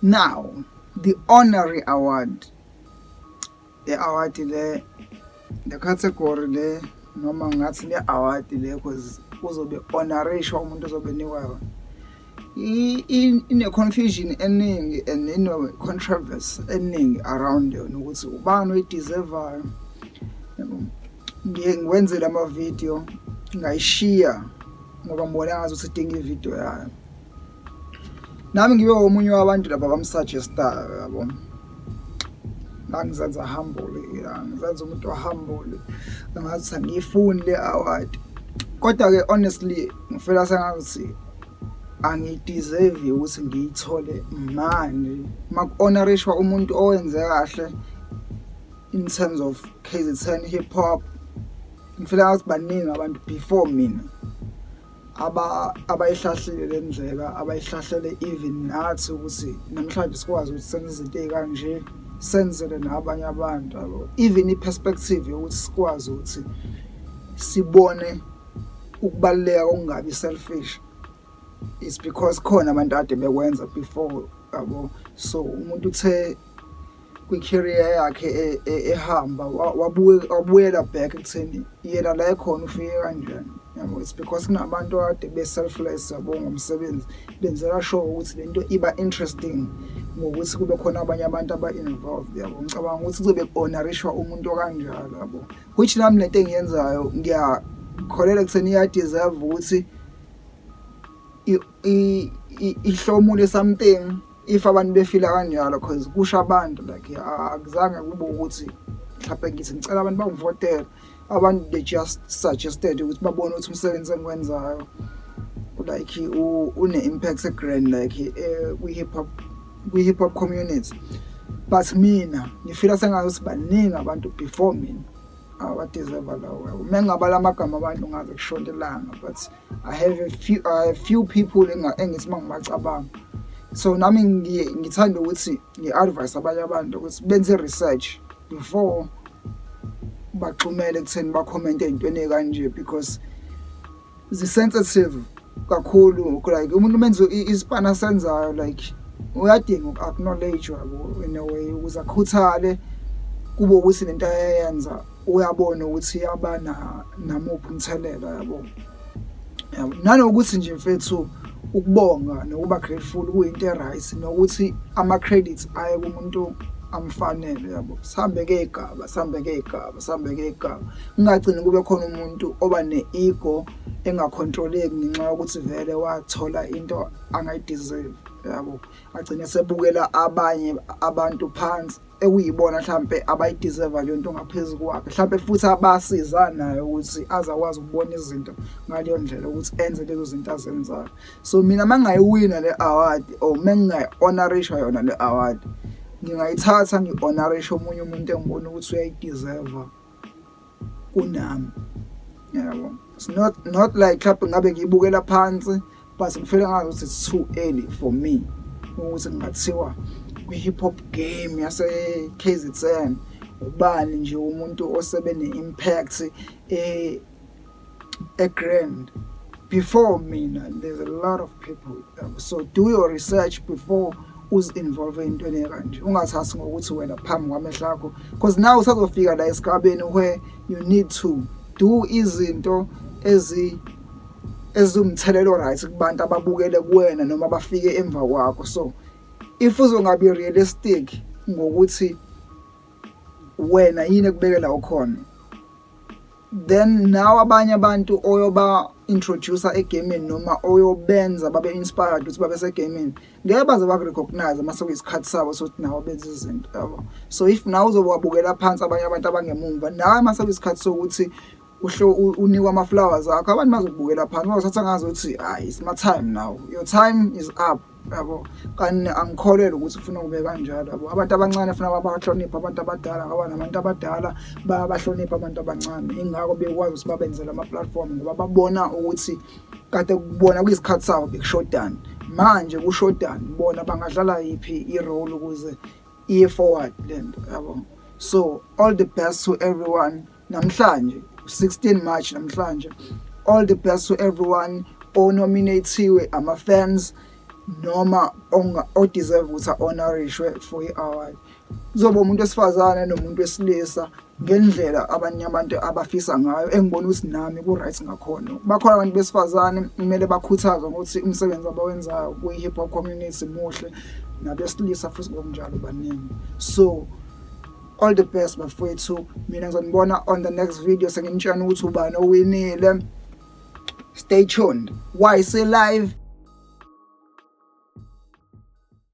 Now, the honorary award, le award le, the category le, noma ngathi le award le, because kuzobe honorishwa umuntu ozobe nikwa yona, ine confusion eningi and ino controversy eningi around yona ukuthi ubani oyideservayo, yabo. Ngiye ngiwenzele ama-video, ngayishiya ngoba ngibona ngathi idinga ividiyo yayo. Nami ngibe omunye wabantu laba abamsuggestayo, yabo. Ngangizenza humble la, ngizenza umuntu o-humble, ngathi angiyifuni le award. Kodwa-ke honestly ngifeela sengathi angiyideserve ukuthi ngiyithole manje maku-honorishwa umuntu owenze kahle in terms of KZN hip hop. Ngifeela ngathi baningi abantu before mina abayihlahlile le ndlela, abayihlahlele even nathi ukuthi namhlanje sikwazi ukuthi senze izinto ey'kanje, senzele nabanye abantu, yabo. Even i-perspective yokuthi sikwazi ukuthi sibone ukubaluleka kokungabi selfish, it's because khona abantu ade bekwenza before, yabo. So umuntu uthe kwi-career yakhe ehamba wabuyela back ekutheni yena la ekhona ufike kanjani, yabo. It's because kunabantu akade be-selfless, yabo, ngomsebenzi, benzela sure ukuthi lento iba interesting ngokuthi kube khona abanye abantu aba-involved, yabo. Ngicabanga ukuthi kuzobe ku-honorishwa umuntu okanjalo, yabo, which nami lento engiyenzayo ngiyakholelwa ekutheni iya-deserve ukuthi ihlomule something if abantu befeela kanjalo, 'cause kusho abantu like akuzange kube ukuthi mhlawumbe ngithi ngicela abantu bangivotele. Abantu, they just suggested ukuthi babone ukuthi umsebenzi engiwenzayo like une-impact e-grand like kwi-hip hop, kwi-hip hop community. But mina ngifeela sengathi baningi abantu before mina abadeserve lawo, yabo. Uma ngingabala amagama abantu ngaze kushone ilanga, but I have few people engithi uma ngibacabanga. So nami ngithanda ukuthi ngi-advise abanye abantu ukuthi benze research before baxhumele ekutheni bacommente ey'ntweni ey'kanje, because zi-sensitive kakhulu. Like umuntu menze isipani asenzayo, like uyadinga uku-acknowledge, yabo, in a way ukuze akhuthale, kube ukuthi lento ayenza uyabona ukuthi yaba namuphi umthelela, yabo. Yabo, nanokuthi nje mfethu, ukubonga nokuba grateful kuyinto e-right, nokuthi ama-credits aye kumuntu amfanele, yabo. Sihambe ngey'gaba, sihambe ngey'gaba, sihambe ngey'gaba, kungagcini kube khona umuntu oba ne-ego engacontroleki ngenxa yokuthi vele wathola into angayideserve, yabo, agcine sebukela abanye abantu phansi ekuyibona mhlampe abayideserve leyo nto ngaphezu kwakhe, mhlampe futhi abasiza naye ukuthi aze akwazi ukubona izinto ngaleyo ndlela ukuthi enze lezo zinto azenzayo. So mina uma ngingayiwina le award or uma ngingayi-honorisha yona le award, ngingayithatha ngi-honorishe omunye umuntu engibona ukuthi uyayideserve kunami, yabo. It's not like mhlawumbe ngabe ngiyibukela phansi, but ngifeela ngathi it's too early for me ukuthi kungathiwa kwi-hip hop game yase-KZN ubani nje umuntu osebe ne-impact e-grand before mina. There's a lot of people, yabo. So do your research before uzi-involve ey'ntweni ey'kanje. Ungathathi ngokuthi wena phambi kwamehlo akho, because now usazofika la esigabeni where you need to do izinto eziwumthelelo, right, kubantu ababukele kuwena noma bafike emva kwakho. So if uzongabi realistic ngokuthi wena yini ekubekela ukhona, then nawe abanye abantu oyoba introducer egameni noma oyobenza babe inspired ukuthi babe segameni ngeke baze bakurecognize mase kuyisikhathi sabo sokuthi nawo benze izinto, yabo. So if nawe uzobabukela phansi abanye abantu abangemumva, nawe mase kuyisikhathi sokuthi unikwe ama-flowers akho, abantu bazokubukela phansi, bazothatha ngazi ukuthi hayi, it's my time now, your time is up, yabo. Kanti angikholelwa ukuthi ufuna kube kanjalo, yabo. Abantu abancane funa babahloniphe abantu abadala, ngoba nabantu abadala bayabahlonipha abantu abancane. Ingakho bekwazi ukuthi babenzele ama-platform, ngoba babona ukuthi kade kubona kuyisikhathi sabo bekushodani, manje kushodani, bona bangadlala yiphi i-role ukuze iye forward lento, yabo. So all the best to everyone namhlanje, 16 March namhlanje. All the best to everyone onominathiwe, ama-fans. Noma o-deserve ukuthi a-honorishwe for i-award. Kuzoba umuntu wesifazane nomuntu wesilisa ngendlela abanye abantu abafisa ngayo, engibona ukuthi nami ku-right ngakhona. Bakhona abantu besifazane kumele bakhuthazwe ngokuthi umsebenzi abawenzayo kwi-hip hop community muhle, nabesilisa futhi ngokunjalo baningi. So all the best, bafowethu. Mina ngizonibona on the next video, senginitshela ukuthi ubani owinile. Stay tuned. YC Live.